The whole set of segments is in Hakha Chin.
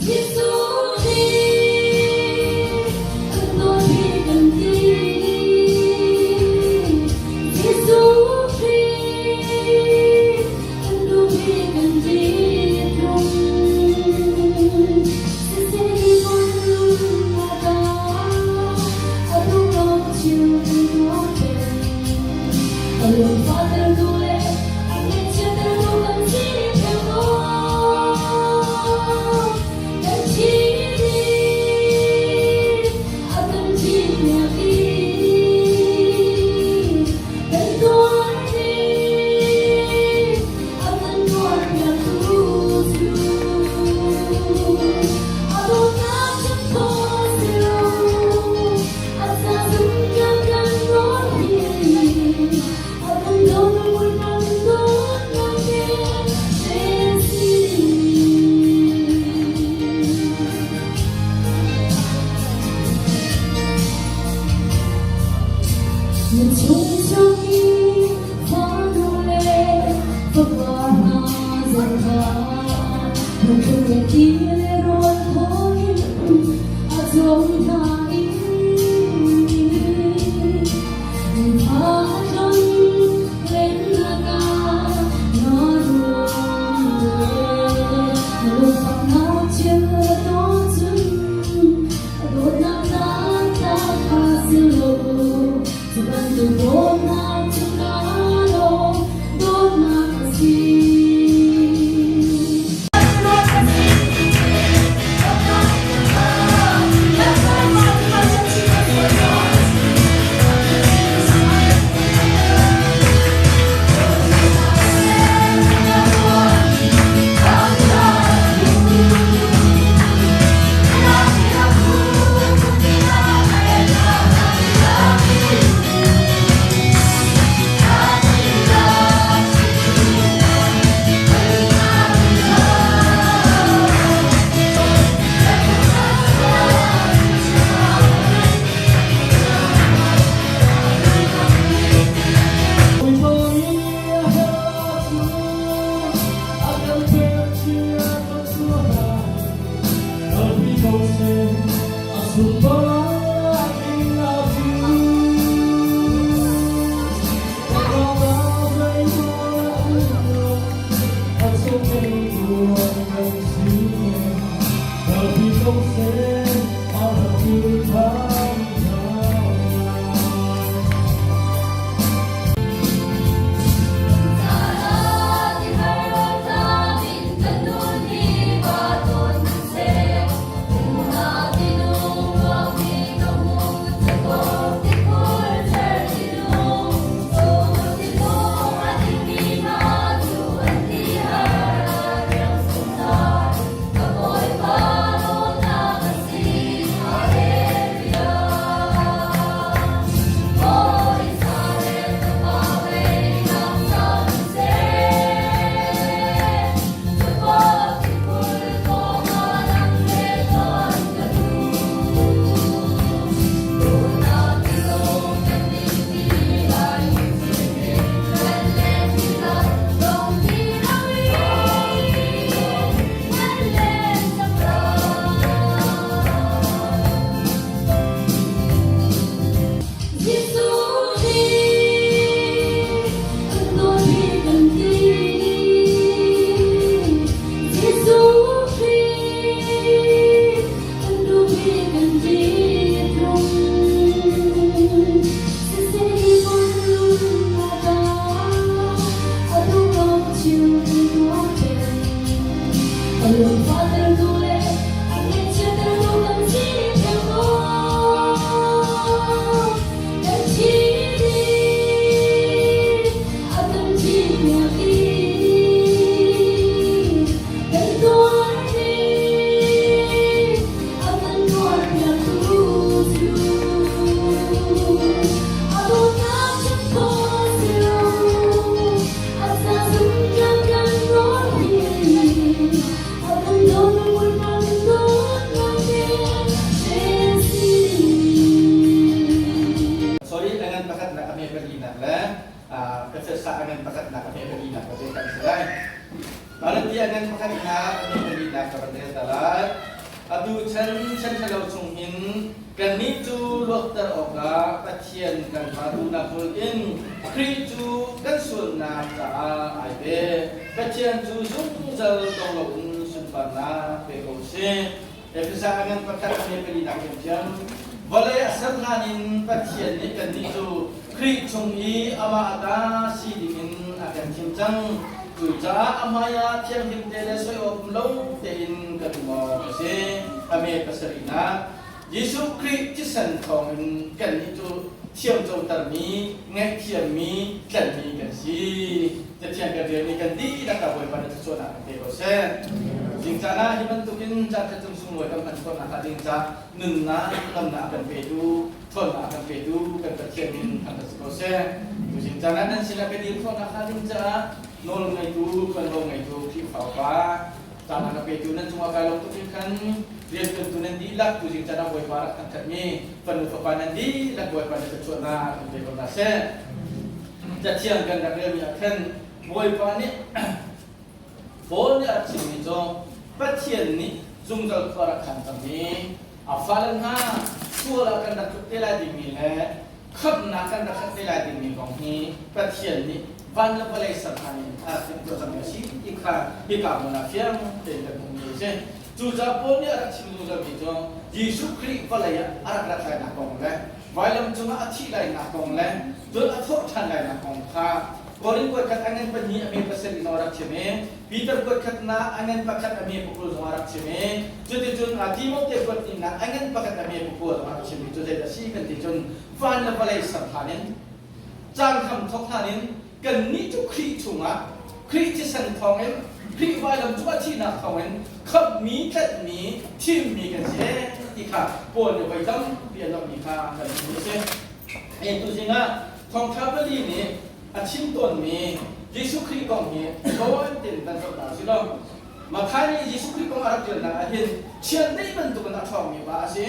Jesuh nih kan dawt hi kan ti. Jesuh Khrih kan duh hi kan ti tlung. Siseh hi lung a da, a duh lo thil kan tuah peng. A lungfahtertu le a ngaihchiattertu kan si theu maw? Kan thi dih, a kan thihpiak i kan tuar dih, a kan tuarpiaktu cu. A dawtnak chim khawh si lo, a ca zungzal kan nawl hi. A kan dawt kan dawtnak te si. Na chung chung i fanu le fapa hna zong kha na chung le ti le rawl thaw in a cawm hna i fa a tlon lennak ah na ruang le na lungfaknak thil a tuah cun a dawtnak taktak kha si lo. Cu bantuk dawtnak cu kaa lawm, dawtnak a si. Jesuh nih kan dawt hi kan ti. Jesuh Khrih kan duh hi kan ti tlung. Siseh hi lung a da, a duh lo thil kan tuah peng. A lungfahtertu le a ngaihchiattertu kan si theu maw? Kan thi dih, a kan thihpiak i kan tuar dih, a kan tuarpiaktu cu. A dawtnak chim khawh si lo, a ca zungzal kan nawl hi. A kan dawt kan dawtnak te si. Sorry, angan pakhatnak a hme palinak le Efesa angan pakhatnak a hme palinak ka pe kan si lai. Malati angan pakhatnak a hme palinak ka van rel ta lai. Atu chan chan ṭhalo chung hin kannih cu luatter awkah Pathian kan Pa duhnak hmul in Khrih cu kan sualnak caah ai pe. Pathian cu zungzal dong loin sunparnak pe ko sih. Efesa a ngan pakhat a hme palinak thiamthiam. Vawlei a ser hlan in Pathian nih kannih cu Khrih chung i amah a ta si dingin a kan thim cang. Cucaah a hmaiah thianghlim te le soi awk um lo tein kan um awk a si. A me pasarihnak Jesuh Khrih thisen thawngin kannih cu thiamcotermi, ngaihthiammi, tlanhmi kan si. Cathiang kan relmi kan dihlak ah Bawipa nih thluachuahnak kan pe ko seh. Zingcaan ah hi bantukin caan khat cung sunglawi kan hman khawhnak hnga ding ca nunnak damnak a kan petu, ṭhawnnak a kan petu kan Pathian min thangṭhat si ko seh. Tuzing caan ah nan sinah ka dir khawhnak hnga ding caah nawl ngeitu, ṭuanvo ngeitu Khrihfa upa caan a ka petu nan cungah kai lawm tuk in khan rianṭuantu nan dihlak tuzing caan ah Bawipa rak thangṭhatmi fanu fapa nan dihlak Bawipa nih thluachuahnak in pe ko hna seh. Cathiang kan rak relmi ah khan Bawipa nih Paul nih a rak chimmi cu Pathian nih zungzal khua rak khan cang i a fale hna sual ah kan rak tluk te lai dingmi le khamhnak kan rak khat te lai dingmi kong hi Pathian nih van le vawlei ser hlan in a rak timhtuah cangmi a si ti kha hika hmun ah fiang tein kan hmuhmi a si. Cucaah Paul nih a rak chim zungzalmi cu Jesuh Khrih vawlei ah a rak rat lainak kong le vailam cungah a thih lainak kong le cun a thawh ṭhan lainak kong kha Korin kuatkhat a ngan pahnih a me pasarih zong a rak chim i Peter kuatkhatnak a ngan pakhat a me pakul zong a rak chim i cuticun Timote kuathnihnak a ngan pakhat a me pakua zong a rak chim i cu zei a si kan ti cun van le vawlei ser hlan in caan hram thawk hlan in kannih cu Khrih chungah Khrih thisen thawngin Khrih vailam cungah thihnak thawngin khamhmi tlanhmi thimmi kan si ti kha Paul nih voi tampi a lamhmi kha kan hmuh a si. E tuzing ah thawngṭha pali nih a chim tawnmi Jesuh Khrih kong hi tawi tein kan zoh hna usih law Matthai nih Jesuh Khrih kong a rak ṭialnak ah hin chiandeih bantukin a ṭhawngmi pa a si.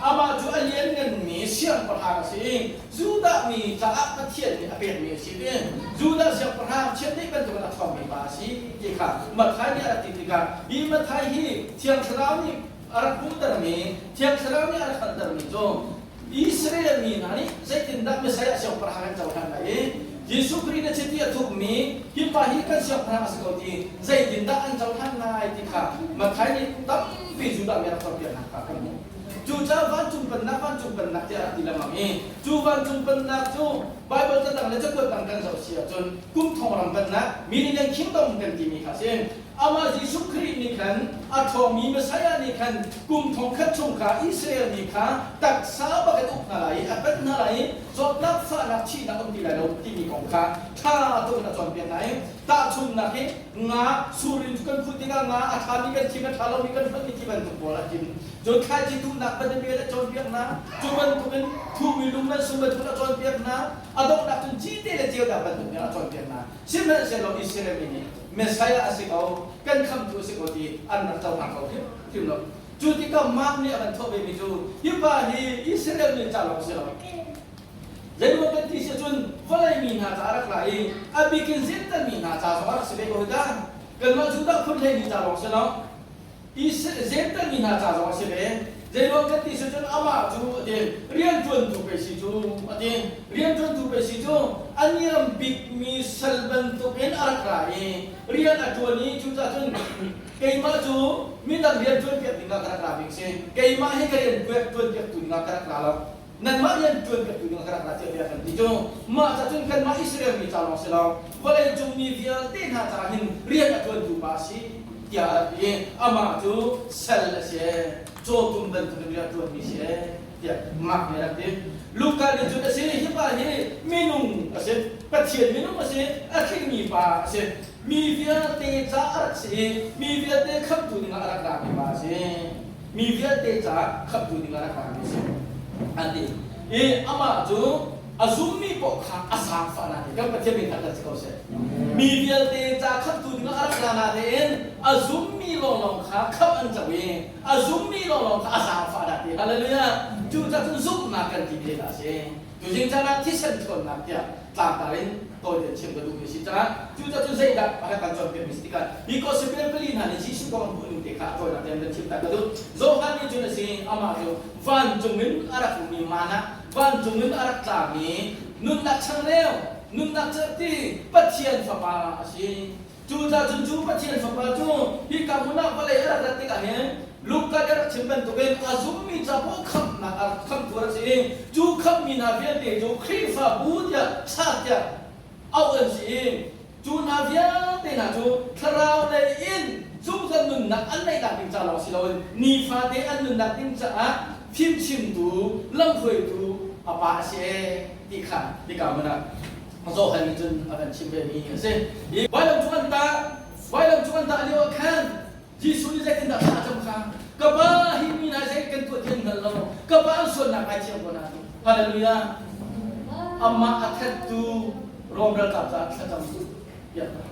Amah cu a liannganmi siangpahrang a si. Judah mi caah Pathian nih a pekmi a si ti. Judah siangpahrang chiandeih bantukin a ṭhawngmi pa a si ti kha Matthai nih a rak ti tikah hi Matthai hi Thiang Thlarau nih a rak hmuhtermi, Thiang Thlarau nih a rak hngalhtermi cu Israel mi hna nih zeitindah Messiah siangpahrang an cohlan lai i Jesuh Khrih na chiti a thukmi hi pa hi kan siangpahrang a si ko ti zeitindah an cohlan lai ti kha Matthai nih tampi Judah mi a rak cawnpiaknak kha kan hmuh. Cucaah vancung pennak vancung pennak tiah a rak ti lengmang i cu vancung pennak cu Baibal catang le cakuat dang kan zoh si ahcun kum thong ram pennak Millennium Kingdom kan timi kha a si. Amah Jesuh Khrih nih khan a ṭhawngmi Messiah nih khan kum thongkhat chung kha Israel mi kha taksa bak in uk hna lai i a pen hna lai i zawtnak fahnak thihnak um ti lai lo timi kong kha ṭha tuk in a cawnpiak hna i tahchunhnak hi nga surin cu kan khuh tikah nga a ṭhami kan thim a ṭha lomi kan hlonh ti bantuk pawl a thim. Cun thlaici tuhnak banabel a cawnpiak hna. Cu bantukin thuhmi lung le sum bantukin a cawnpiak hna. A donghnak cun cite le ceunak bantukin a cawnpiak hna. Sihmanhsehlaw Israel mi nih Messiah a si ko, kan khamhtu a si ko ti an rak cohlang ko hrimhrim lo. Cu tikah Mark nih a van thawh vemi cu hi pa hi Israel mi ca lawng si lo. Zeiruang kan ti si cun vawlei mi hna ca a rak ra i a bik in Jentail mi hna ca zong a rak si ve ko hi ta. Kanmah Judah phun hlei mi ca lawng si lo. Jentail mi hna ca zong a si ve. Zeiruang kan ti si cun amah cu a ti rianṭuantu pei si cu a ti. Rianṭuantu pei si cu a niam bikmi sal bantukin a rak ra i rian a ṭuan i cucaah cun keimah cu midang rian ṭuanpiak dingah ka rak ra bik si. Keimah hi ka rian ṭuanpiaktu dingah ka rak ra lo. Nanmah rian ṭuanpiaktu dingah ka rak ra tiah bia kan ti cu. Mah ca cun kanmah Israel mi ca lawng si lo, vawleicung mi vialte hna caah hin rian a ṭuantu pa a si. Tiah a ti i amah cu sal a si cawtum bantukin rian a ṭuanmi si tiah Mark nih a rak ti. Luka nih cun a si hi pa hi minung a si Pathian minung a si a tlingmi pa a si mi vialte ca a rak si i mi vialte khamhtu dingah a rak rami pa a si mi vialte ca khamhtu dingah a rak rami a si an ti i amah cu. A zummi paoh kha a zaangfahnak hi kan Pathian min thangṭhat si ko seh. Mi vialte ca khamhtu ding ah a rak ra natein a zummi lawnglawng kha khamh an co i a zummi lawnglawng kha a zaangfahnak ti. Hallelujah! Cucaah cun zumhnak kan ti te a si. Tuzing caan ah thisen ṭhawnnak tiah tlangtar in tawite chim ka duhmi a si caah cucaah cun zeidah a rak kan cawnpiakmi si tikah hi gospel pali hna nih Jesuh kong an hmuhning te kha a tawinak tein kan chim ta ka duh. Johan nih cun a si amah cu vancung in a rak ummi mana vancung in a rak tlami nunnak changreu nunnak cerhti Pathian Fapa a si. Cucaah cun cu Pathian Fapa cu hika hmun ah vawlei a rak rat tikah hin Luka nih a rak chim bantukin a zummi ca paoh khamhnak a rak khamhtu a rak si i cu khamhmi hna vialte cu Khrihfabu tiah chak tiah auh an si i cu hna vialte hna cu thlarau lei in zungzal nunnak an neihnak ding ca lawng si loin nifate an nunnak ding caah fimchimtu lamhruaitu a pa a si ee ti kha hika hmun ah Johan nih cun a kan chim vemi a si. Hi vailam cung an tah, vailam cung an tah lio ah khan Jesuh nih zeitindah thla a cam kha ka pa hi mi hna zei kan tuah ti an hngal lo ka pa an sualnak ngaithiam ko hna ti. Hallelujah. Amah a thattu Rom ralkap caah thlacam piak hna.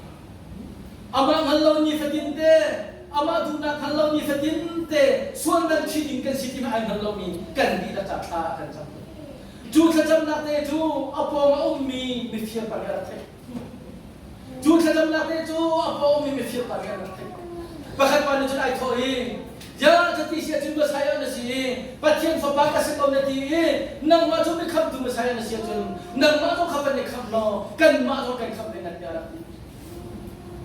Amah hngal lo nifatin te, amah duhnak hngal lo nifatin te sual man thi ding kan si ti ai hngal lomi kan dihlak caah thla a kan cam. Cu thlacamnak te cu a pawng a ummi mifir pa nih a rak theih. Cu thlacamnak te cu a pawng ummi mifir pa nih a rak theih. Pakhat pa nih cun ai thawh i, Ya cuti si ahcun Messiah na si i Pathian fapa ka si ko na ti i nangmah cu mikhamtu Messiah na si ahcun nangmah zong kha van i khamh law kanmah zong kan khamh ve na tiah a rak ti.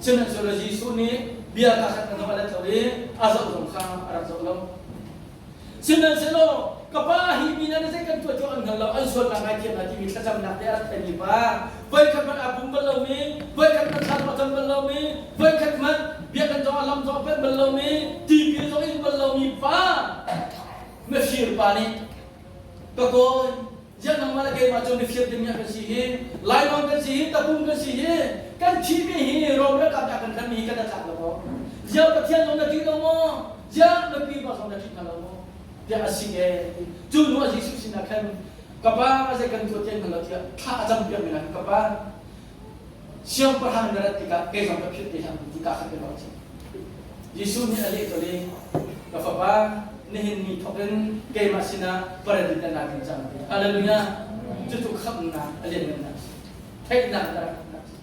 Sihmanhsehlaw Jesuh nih bia ka khat hmanh a let lo i a zoh zong kha a rak zoh lo. Sihmanhsehlaw ka pa hi mi hna nih zei kan tuah cu an hngal lo, an sualnak ngaithiam hna timi thlacamnak te a rak theimi pa, voikhat hmanh aa pum bal lomi, voikhat hmanh thla a cam bal lomi, voikhat hmanh biakinn zong a lam zong a panh bal lomi, tipil zong in bal lomi pa, mifir pa nih ka kawi, ziah nangmah le keimah cu mifir dingmi kan si hi, lainawn kan si hi, tapung kan si hi, kan thihmi hi Rom ralkap nih a kan hranmi hi kan i tlak lo maw? Ziah Pathian zong na ṭih lo maw? Ziah nupi pa zong na ṭih hna lo maw? Tiah a si e. Cu hnu ah Jesuh sinah khan ka pa zei kan tuah tiang hngal lo tiah thla a cam piakmi hna ka pa siangpahrang na rat tikah kei zong ka philh te hlah ti ka khat ka ruah cang. Jesuh nih a leh colh i ka fapa nihin ni thawk in keimah sinah paradis na la ding cang ti. Hallelujah. Cucu khamhnak a lianngannak a si. Theihnak a rak a si.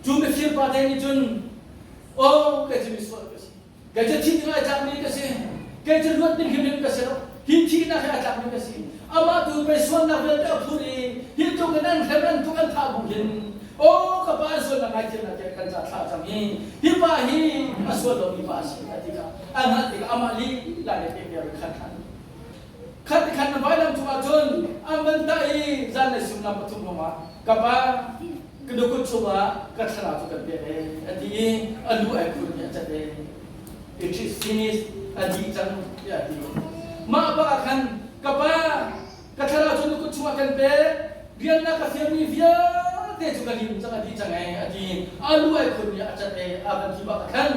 Cu mifir pa te nih cun Oh, kei cu misual ka si. Kei cu thi ding ai tlakmi ka si. Kei cu luat ding hrimhrim ka si lo. Hi thihnak he ai tlakmi ka si. Amah tu pei sualnak vialte a phur i hi tluk in an hrem an tuk an thah bu hin oh ka pa an sualnak ngaithiamnak tiah kan ca thla cang i hi pa hi a sual lomi pa a si a ti kha a hngalh tikah amah lila nih pek khan khan khat khan na vailam cungah cun an van tah i zanlei suimilam pathum hrawngah ka pa ka nukut chungah ka thlarau cu kan pek e a ti i a lu ai khun i a cat e it is finished a dih cang tiah a ti mah bak ah khan ka pa ka thlarau cu nukut chungah kan pek rian na ka fialmi vialte cu ka lim cang a dih cang e a ti a lu ai khun i a cat e a van ti bak ah khan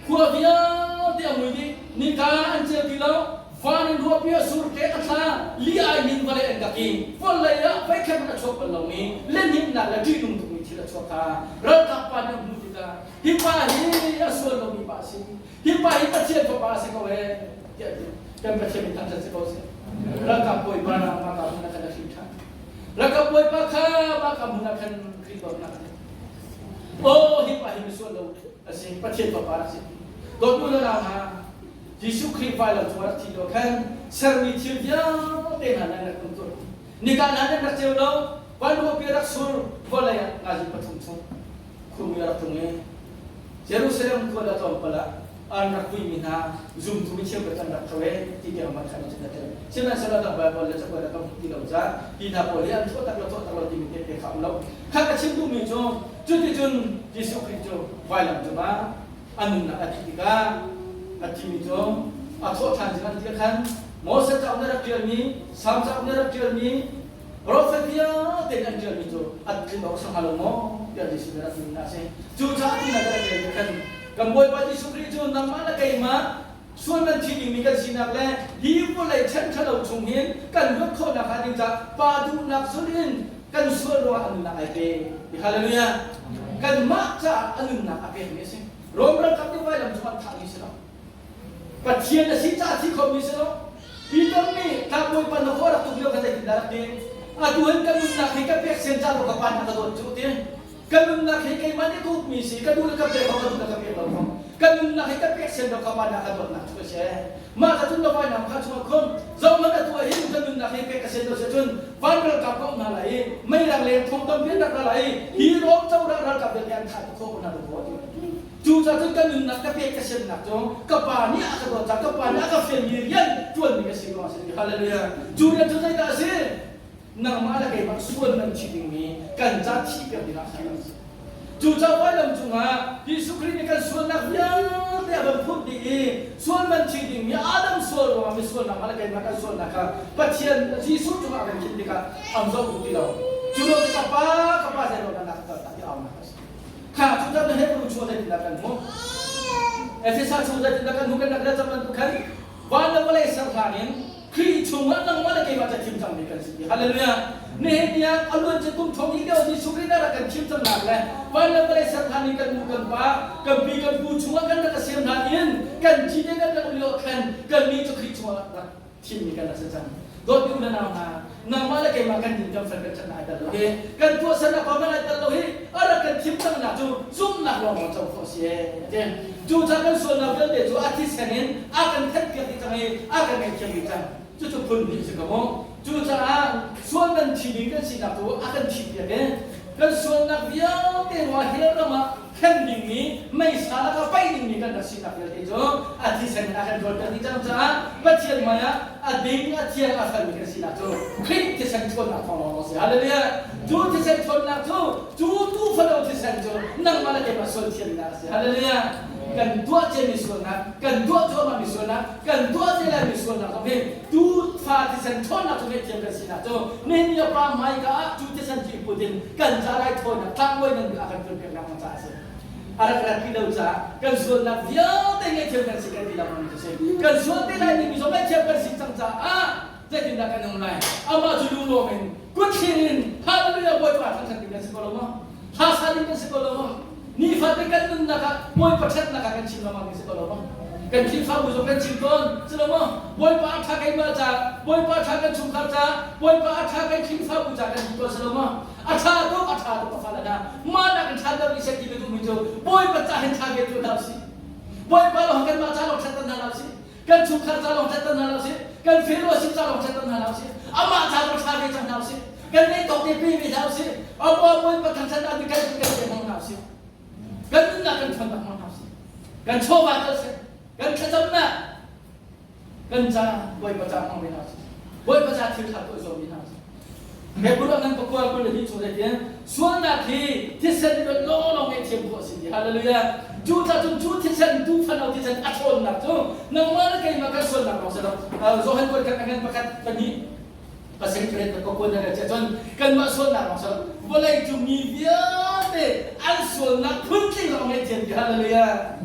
Khua vialte a mui dih. Nika an ceu ti lo. Van in ruahpi a sur ṭek a thla. Li ai min vawlei an kak i vawlei ah voikhat hmanh a chuak bal lomi lenhimnak le ṭihnung tukmi thil a chuak kha ralkap pa nih a hmuh tikah hi pa hi a sual lomi pa a si. Hi pa hi Pathian fapa a si ko ee tiah a ti. Kan Pathian min thangṭhat si ko seh. Ralkap bawipa mah ka hmun ah khan a hrin ṭhan. Ralkap bawipa kha mah ka hmun ah khan Khrih dawtnak a Aw hi pa hi misual lo a si Pathian fapa a si dawtnu le nau hna Jesuh Khrih vailam cung rak thi lio khan sermi thil vialte hna nan rak um tuah nika hna nan rak ceu lo vanruahpi rak sur vawlei ah ngazi pathum chung khurmi rak tlung i Jerusalem khua le tlawmpal ah an rak vuimi hna zumtu mi cheukhat an rak tho e ti tiang man khan cun a tel sihmanhsehlaw dang Bible le cakuat ah kan hmuh ti lo caah hi hna pawl hi an thawh tak lo thawh tak lo timi te kha um lo kha ka chim duhmi cu cuticun Jesuh Khrih cu vailam cungah a nunnak a dih tikah a thimi cu a thawh ṭhan cang an ti khan Moses cauk na rak ṭialmi Salm cauk na rak ṭialmi Profet vialte nih an ṭialmi cu a tlin awk a si hnga lo maw tiah Jesuh nih a rak timi hna a si. Cucaah ti na ka rak rel khan kan Bawipa Jesuh Khrih cu nangmah le keimah Sual man thi dingmi kan sinak le hi vawlei chan ṭhalo chung hin kan luat khawhnak hnga ding caah Pa duhnak zulh in kan sual ruangah a nunnak ai pe. Hallelujah. Kanmah caah a nunnak a pekmi a si. Rom ralkap nih vailam cung an thahmi si lo. Pathian a si caah thi khomi si lo. Peter nih tlangbawipa na khua rak tuk lio kha zeitindah rak ti? Atu hin ka nunnak hi ka pek sian ca lo ka pa na ka dawt cu ti. Ka nunnak hi keimah nih ka ukmi si, ka duh le ka pek ko, ka duh le ka pek lo ko. Ka nunnak hi ka pek sian lo ka pa na ka dawtnak cu ka si. Mah ka cun na vainam kha chungah khum, zohhmanh atu ah hin ka nunnak hi pek ka sian lo si cun van ralkap ka um hna lai i meirang leng thong tampi an rak ra lai i hi Rom cozah ralkap vialte an thah khawh ko hna lo maw ti. Cucaah cun ka nunnak ka pek ka siannak cu ka pa nih a ka dawt caah ka pa nih a ka fialmi rian ṭuanmi ka si ruangah a si. Hallelujah. Cu rian cu zeidah a si? Nangmah le keimah sual nan thi dingmi kan ca thih piak dingah khan a si. Cucaah vailam cungah Jesuh Khrih nih kan sualnak vialte a van phurh dih i sual man thi dingmi Adam sual ruangah misual nangmah le keimah kan sualnak kha Pathian Jesuh cungah a kan khinh tikah am zoh duh ti lo. Cu lo tikah Pa, ka Pa zeiruangah na ka kaltak ti aunak a si. Kha cu cun Hebrew chung zeitindah kan hmuh? Efesa chung zeitindah kan hmuh kan rak rel cang bantuk khan van le vawlei ser hlan in Khrih chungah nangmah le keimah ca thim cangmi kan si. Hallelujah. Nihin ni ah a luan kum thong i lio Jesuh Khrih rak kan thim cangnak le van le vawlei ser hlan in kan nu kan pa kan pi kan pu chungah kan rak siam hlan in kan thi te kan rak lio khan kan nih cu Khrih chungah rak thimmi kan rak si cang. Dawtmi u le nau hna, nangmah le keimah kan din kan fel kan ṭhat ai tel lo hi, kan tuahsernak pa hmanh ai tel lo hi, a rak kan thim cangnak cu zumhnak lawng co khawh a si ee. A ti. Cucaah kan sualnak vialte cu a thisen in a kan thenhpiak dih cang i a kan ngaihthiam dih cang. Cucu phun hnih a si ko mu. Cucaah sual man thi ding kan sinak cu a kan thihpiak i kan sualnak vialte ruangah hell ram ah hrem dingmi meisa lakah paih dingmi kan rak sinak vialte cu a thisen in a kan ṭawlter dih cang caah Pathian hmaiah a ding a thiang a felmi kan sinak cu Khrih thisen ṭhawnnak thawng lawng a si. Hallelujah! Cu thisen ṭhawnnak cu cu tuufano thisen cu nangmah le keimah sual thiannak a si. Hallelujah! Kan tuah ciami sualnak, kan tuah cuahmahmi sualnak, kan tuah te laimi sualnak zong hi tuufa thisen ṭhawnnak cu ngaihthiam kan sinak cu nihin ni a pa hmaika ah cu thisen cu i put in kan ca raithawinak tlangbawi ngan bik a kan ṭuanpiak lengmang caah a si. A rak rat ti lo caah kan sualnak vialte ngaihthiam kan si kan ti lengmang cu si. Kan sual te lai timi zong ngaihthiam kan si cang caah zeitindah kan um lai? Amah cu lunglawm in kutthlir in hallelujah Bawipa thangṭhat ding kan si ko lo maw? Hla sa ding kan si ko lo maw? Nifate kan nunnak ah Bawipa ṭhatnak ah kan chim lengmang ding si ko lo maw? Kan Khrihfabu zong kan chim tawn, si lo maw? Bawipa a ṭha keimah ca, Bawipa a ṭha kan chungkhar ca, Bawipa a ṭha kan Khrihfabu ca kan ti tawn si lo maw? A ṭha tuk, a ṭha tuk a fale hna. Mah nak in ṭha deuh ni seh ti ka duhmi cu Bawipa ca hin ṭha ve tu hna usih. Bawipa lawng kanmah ca lawng ṭhatter hna lo usih. Kan chungkhar ca lawng ṭhatter hna lo usih. Kan fellowship ca lawng ṭhatter hna lo usih. Amah ca lawng ṭha ve cang hna usih. Kan neih tawk te pe ve hna usih. Abaw Bawipa thangṭhat ah kan kan pe hmang hna usih. Kan nunnak kan ṭhawnnak hmang hna usih. Kan chawva tel seh. Kan thlacamnak kan ca Bawipa ca hmang ve hna usih. Bawipa ca thil ṭha tuah zuam ve hna usih. Hebrew ah nan pakua 22 chung zeitin sualnak hi thisen luan lawnglawng ngaihthiam khawh a si ti. Hallelujah. Cu ca cun cu thisen tuufano thisen a ṭhawnnak cu nangmah le keimah kan sualnak lawng si lo. Johan kuat khat a ngan pakhat pahnih pasarih pariat pakua na rel cun kanmah sualnak lawng si lo. Vawlei cung mi vialte an sualnak phuntling lawng ngaihthiam ti. Hallelujah.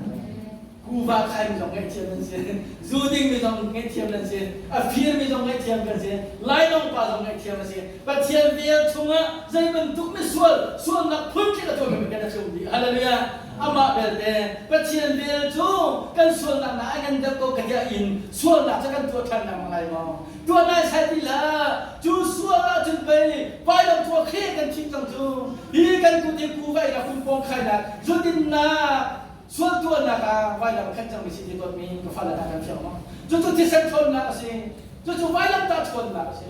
Kuva khaimi zong ngaihthiam nan si, zu dingmi zong ngaihthiam nan si, a firmi zong ngaihthiam kan si, lainawng pa zong ngaihthiam a si. Pathian vel chungah zei bantuk misual sualnak phuntling a tuahmi kan a tlung dih. Hallelujah! Amah belte Pathian vel cu kan sualnak na a ngan deuh ko ka tiah in sualnak cu kan tuah ṭhan lengmang lai maw? Tuah nai sai ti hlah. Cu sual ahcun pei vailam tuah khe kan thih cang cu. Hi kan kut hi kuva in a fungpawng khainak, zudinnak, Sual tuahnak ah vailam khat cangmi si ti dawtmi ka fale hna kan fiang maw? Cucu thisen ṭhawnnak a si. Cucu vailamtah ṭhawnnak a si.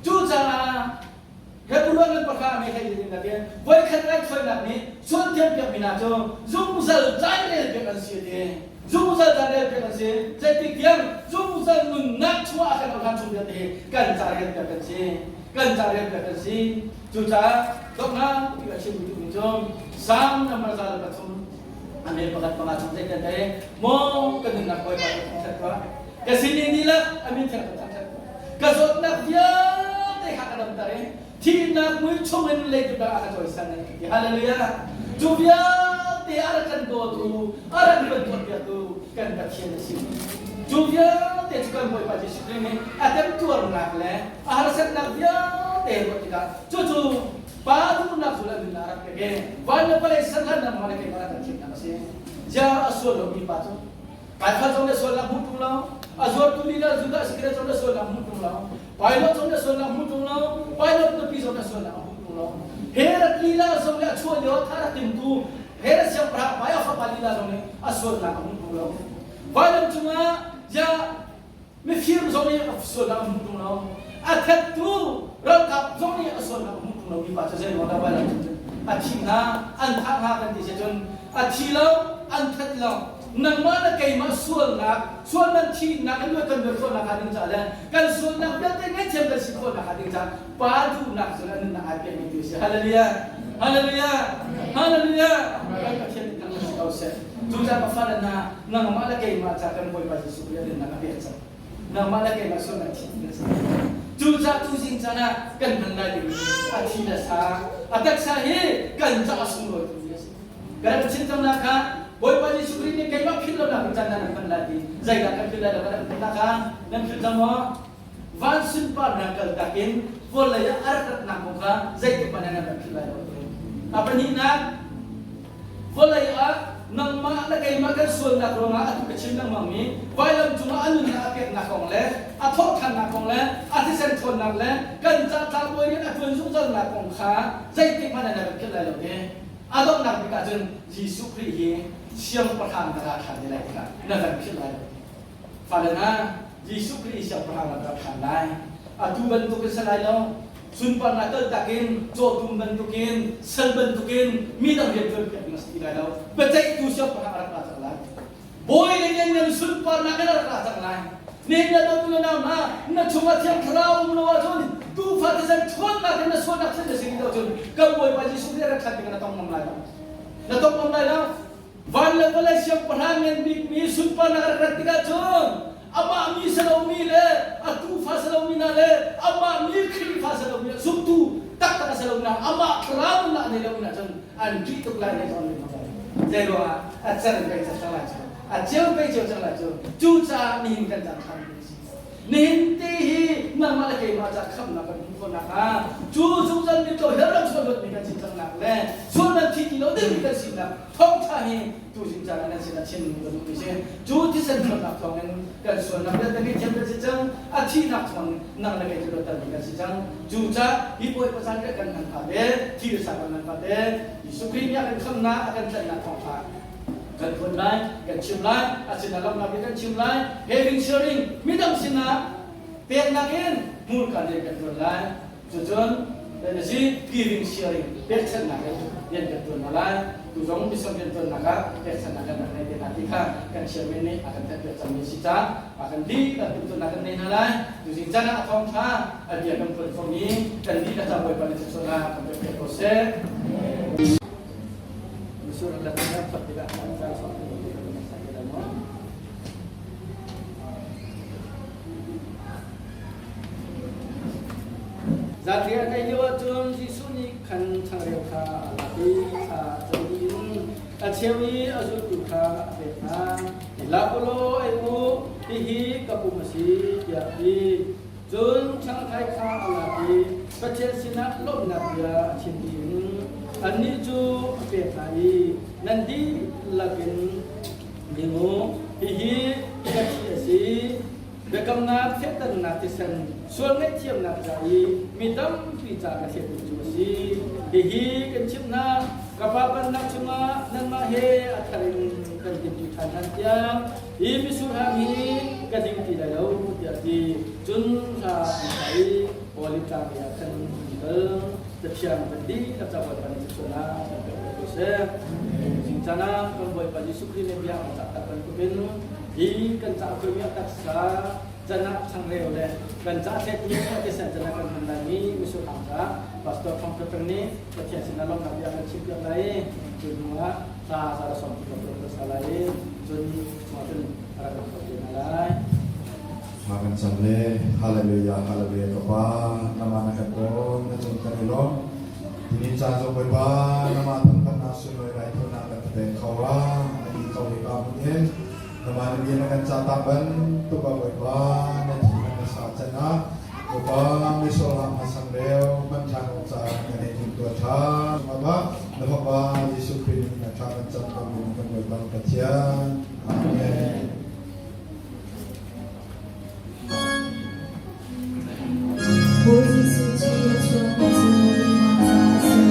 Cucaah Hebrew nan pahra nih hei in nakin voikhat raithawinak nih sual thiampiakmi hna cu zungzal cairel piak an si ti. Zungzal cairel piak an si. Zeitik tiang zungzal nunnak chungah a kan hlan chung vialte hi kan cairel piak kan si. Kan cairel piak kan si. Cucaah donghnak ti a chim duhmi cu Salm number 103 a me pakhat panga chung zei kan te maw ka nunnak Bawipa ka thangṭhat tuah ka sining dihlak a min thiang ka thangṭhat tuah ka zawtnak vialte kha ka damter i thihnak mui chungin leidip ah a ka cawisan nan ti hallelujah cu vialte a rak kan dawtu a rak kan tuahpiaktu kan Pathian. Pathian a si. Cu vialte cu kan Bawipa Jesuh Khrih nih a temtuarnak le a harsatnak vialte ruah tikah cucu Pa duhnak zul a nunnak a rak pek i van le vawlei ser hlan nangmah le keimah kan thimnak a si. Ziah a sual lomi pa cu Kaifal zong nih sualnak hmuh ṭung lo, a zuartu lila Judah Iskariot zong nih sualnak hmuh ṭung lo, Pilot zong nih sualnak hmuh ṭung lo, Pilot nupi zong nih sualnak a hmuh ṭung lo. Herod lila zong nih a chuah lio ah thah rak timtu Herod siangpahrang hmai a fapa lila zong nih a sualnak a hmuh ṭung lo. Vailam cungah ziah Mifir zong nih a sualnak a hmuh ṭung lo. A thattu ralkap zong nih a sualnak a hmuh ṭung lo mi pa cu zei ruang dah vailam cung cun a thi hnga, an thah hnga kan ti si cun a thi lo, an that lo. Nangmah le keimah sualnak, sual man thihnak in luat kan luat khawhnak hnga ding caah le kan sualnak vialte ngaihthiam kan si khawhnak hnga ding caah pa duhnak cun a nunnak ai pekmi tu a si. Hallelujah! Hallelujah! Hallelujah! Kan Pathian nih thangṭhat si ko seh. Cucaah ka fale hna, nangmah le keimah ca kan Bawipa Jesuh Khrih a nunnak a pek cang. Nangmah le keimah sualnak thi kan si. Cucaah tuzing caan ah kan hman lai ding a thi le sa, a taksa hi kan caah sunglawi tukmi a si. Kan rak chim cang nak kha Bawipa Jesuh Khrih nih keimah philh lonak in caan nan hman lai ti zeidah kan philh lai lo kan rak hman kha nan philh cang maw? Van sunparnak kaltak in vawlei ah a rak ratnak kong kha zeitik hmanh ah nan rak philh lai lo. A pahnihnak, Vawlei ah nangmah le keimah kan sualnak ruangah atu ka chim lengmangmi vailam cungah a nunnak a peknak kong le a thawhṭhannak kong le a thisen ṭhawnnak le kan ca tlangbawi rian a ṭuan zungzalnak kong kha zeitik hmanh ah na rak philh lai lo ti. A donghnak bik ah cun Jesuh Khrih hi siangpahrang na ra ṭhan te lai tikah na kan philh lai lo ti. Fale hna, Jesuh Khrih siangpahrang rak ra ṭhan lai. Atu bantuk in si lai lo. Sunparnak kaltak in, cawtum bantukin, sal bantukin mi dang rian ṭuan piak ding a si ti lai lo. Biaceihtu siangpahrang a rak ra cang lai. Bawi le lianngan sunparnak in a rak ra cang lai. Nihin na dawtu le nau hna, na chungah Thiang Thlarau um lo ahcun, tuufa thisen ṭhawnnak in na sualnak thil na si rih lo cun, kan Bawipa Jesuh Khrih a rak ṭhan tikah na tong ngam lai lo. Na tong ngam lai lo. Van le vawlei siangpahrang ngan bikmi sunparnak a rak rat tikah cun amah mi si lomi le a tuufa si lomi hna le amah mi Khrihfa si lomi zumtu taktak a si lomi hna amah thlarau nunnak a nei lomi hna cun an ṭih tuk lai ne zawn lim zei ruangah a cer in pei cer cang lai cu a ceu pei ceu cang lai cu cucaah nihin kan caan ṭha mi a si. Nihin ti hi nangmah le keimah ca khamhnak kan hmuh khawh nakhnga cu zungzal mitcaw hell ram sual luatmi kan si cang nak le sual man thi ti lo dingmi kan sinak thawngṭha hi tuzing caan ah nan sinah chim ka duhmi si. Cu thisen sualnak thawngin kan sualnak vialte ngaihthiam kan si cang, a thihnak thawngin nang le kei cu luattermi kan si cang. Cu ca hi Bawipa caan kan hman fate, thi le sa kan hman fate, Jesuh Khrih nih a kan khamhnak, a kan tlanhnak thawngṭha kan phuan lai, kan chim lai, a sinah lawmhnak bia kan chim lai, having sharing midang sinah peknak in hmurka rian kan tuan lai. Cucun si giving sharing pekchanhnak in rian kan tuan hna lai. Tu zong mission rian tuannak ah pekchanhnak kan rak nei te hna ti kha kan chairman nih a kan theihpiak cangmi si caah a kan dihlak timhtuahnak kan nei hna lai. Tuzing caan ah a thawngtha a bia kan phuan khomi kan dihlak ca Bawipa nih thluachuahnak kan pekpiak ko seh. Zanriah an ei lio ahcun Jesuh nih khan changreu kha a lak i thla a cam dih in a cheu i a zultu kha a pek hna. I lak u law ei u, hihi ka pum a si, tiah a ti. Cun changthai kha a lak i Pathian sinah lawmhnak bia a chim dih in annih cu a pek hna i nan dihlak in ding u, hihi ka thi a si. Biakamnak fehternak thisen sual ngaihthiamnak ca i mi tampi ca ka thletmi cu a si. Hihi kan chimh hna, ka Pa pennak chungah nanmah he a thar in kan timhṭi ṭhan hlan tiang Hi mitsur hang hi ka ding ti lai lo tiah a ti. Cun hla an sa i Oliv tlang lei ah khan an kal. Cathiang kan dihlak ca Bawipa nih thluachuahnak kan pek ko ko seh. Zing caan ah kan Bawipa Jesuh Khrih nih bia a cah tak bantukin hi kan cah khoimi a taksa canah changreu le kan cah thletmi a thisen canah kan hman laimi mitsur hang caah Pastor Thawng Hre Peng nih Pathian sinah lawmhnak bia kan chimpiak lai i cu hnuah thla za le sawm thum ka sa lai i cun chungah cun rak kan phawt te hna lai. Thla kan cam le hallelujah hallelujah ka pa nama na kan tawn na cung kan i lawm tini caan zong Bawipa nama thangthatnak sunlawi raithawinak kan pek kho ra a ti kho hi ka mun in. Namah na bia na kan ca ta bantuk ah Bawipa na thi na sa can ah Bawipa misual hang na sang reu man ṭhan awk caah kan ei tim tuah ṭhan. Aba na Fapa Jesuh Khrih min na ṭha kan cam kan min kan Bawipa Pathian. Amen. Bawi Jesuh ci a chuakmi cu keimah caah a si.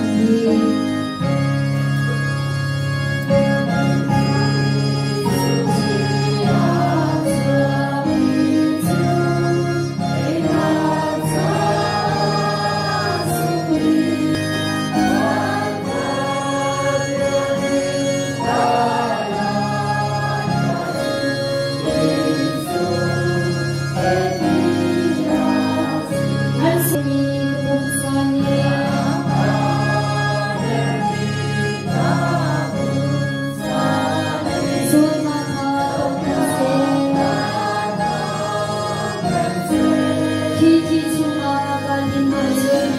An simi ka pumsa nih Sualnak kha tawk hna seh. Khi thi chungah kaan din ahcun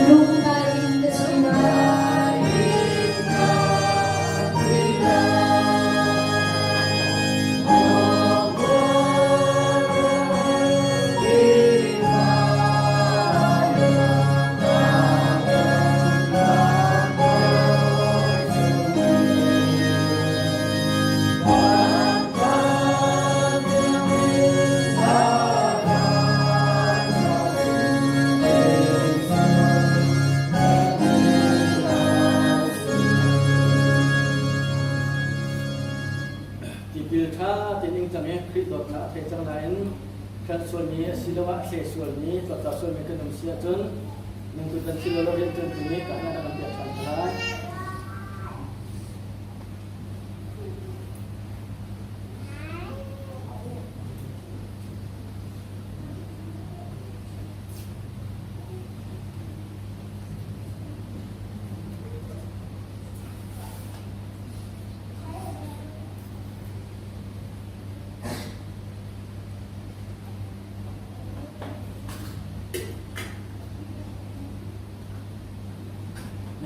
lungdai in ka chim lai. Tipil ṭha tein ing cang i Khrih dawtnak a thei cang nain hrelh sualmi asiloah hle sualmi, tlawttlau sualmi kan um si ahcun nungtu kan thil lo rianṭuantu nih kahnak a kan piak ṭhan hna lai.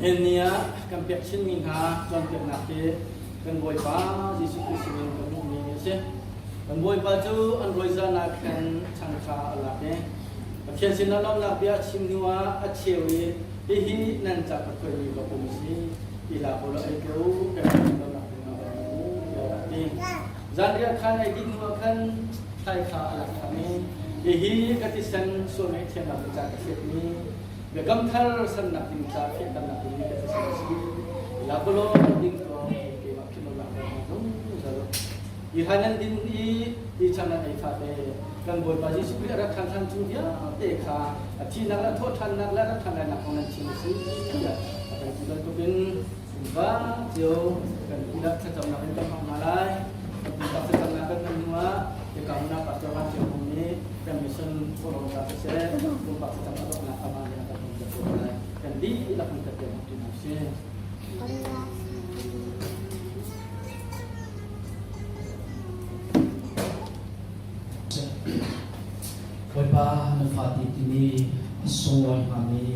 Nihin ni ah kan pek chinmi hna cawnpiaknak hi kan Bawipa Jesuh Khrist sinin kan hmuhmi a si. Kan Bawipa cu an rawizan ah khan chang kha a lak i Pathian sinah lawmhnak bia a chim hnu ah a cheu i hihi nan ca ka khuaimi ka pum a si ti hlah u law ei ko kan lawmhnak ding ah tiah a rak ti. Zanriah khan ei dih hnu ah khan thlai kha a lak ṭhan i hihi ka thisen sual ngaihthiamnak ding ca ka thletmi biakam thar sannak ding ca fehternak ding ka thisen a si. La u law ding ko keimah philhlonak ka zungzal. Hi han nan din i hi chang nan ei fate kan Bawipa Jesuh Khrih a rat ṭhan hlan chung vialte kha a thihnak le a thawhṭhannak le a rat ṭhan lainak kong nan chim a si tiah a kan ti bantukin va cio kan dihlak thlacamnak in kan hmang hna lai. Kan pumpak thlacamnak kan hman hnuah biakamnak Pastor Van Cio Hmung nih kan mission forum ca siseh pumpak thlacam a donghnak amah nih a kan hung piak lai. Kan dihlak in kan tel ṭi hna usih. Bawipa na fate timi a sunglawi hngami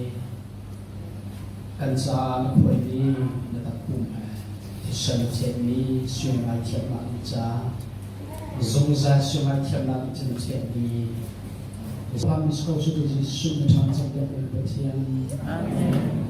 kan caah na khuaimi na takpum he thisen na thletmi sui ngaithiamnak ni ca zungzal sui ngaithiamnak ni ca na thletmi Pami ko su Jesuh na ṭhang cang Pathian. Amen.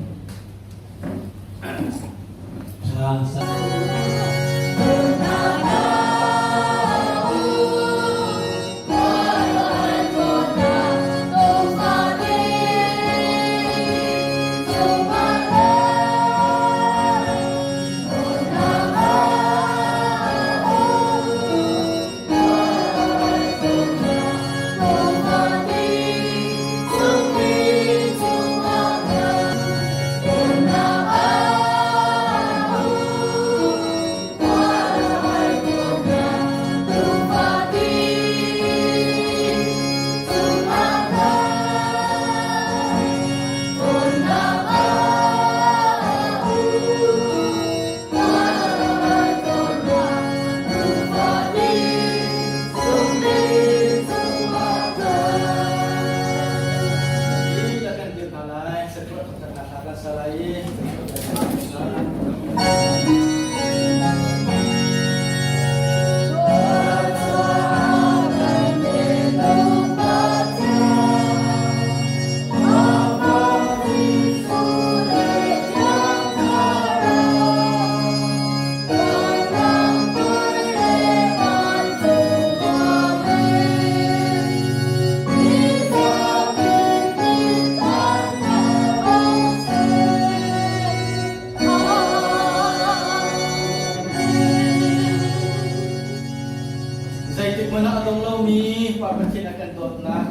dawtnak,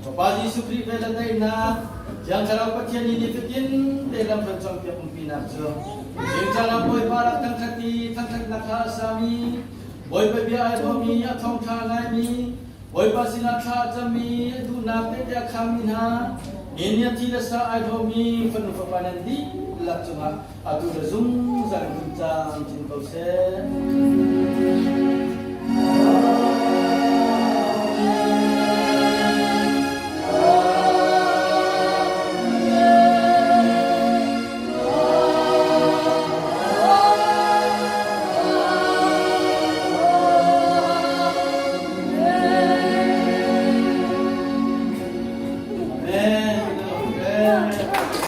Fapa Jesuh Khrih vel le daihnak, Thiang Thlarau Pathian i nifatin te lamhruai cawnpiak umpinak cu zingcaan ah Bawipa rak thangṭhat i thangṭhatnak hla a sami, Bawipa bia ai bawmi, a thawngṭha a ngaimi, Bawipa sinah thla a cammi, a duhnak tehte a khaangmi hna, ni nih a thi le sa ai hlawmi fanu fapa nan dihlak cungah atu le zungzal in hmun caan cin ko seh.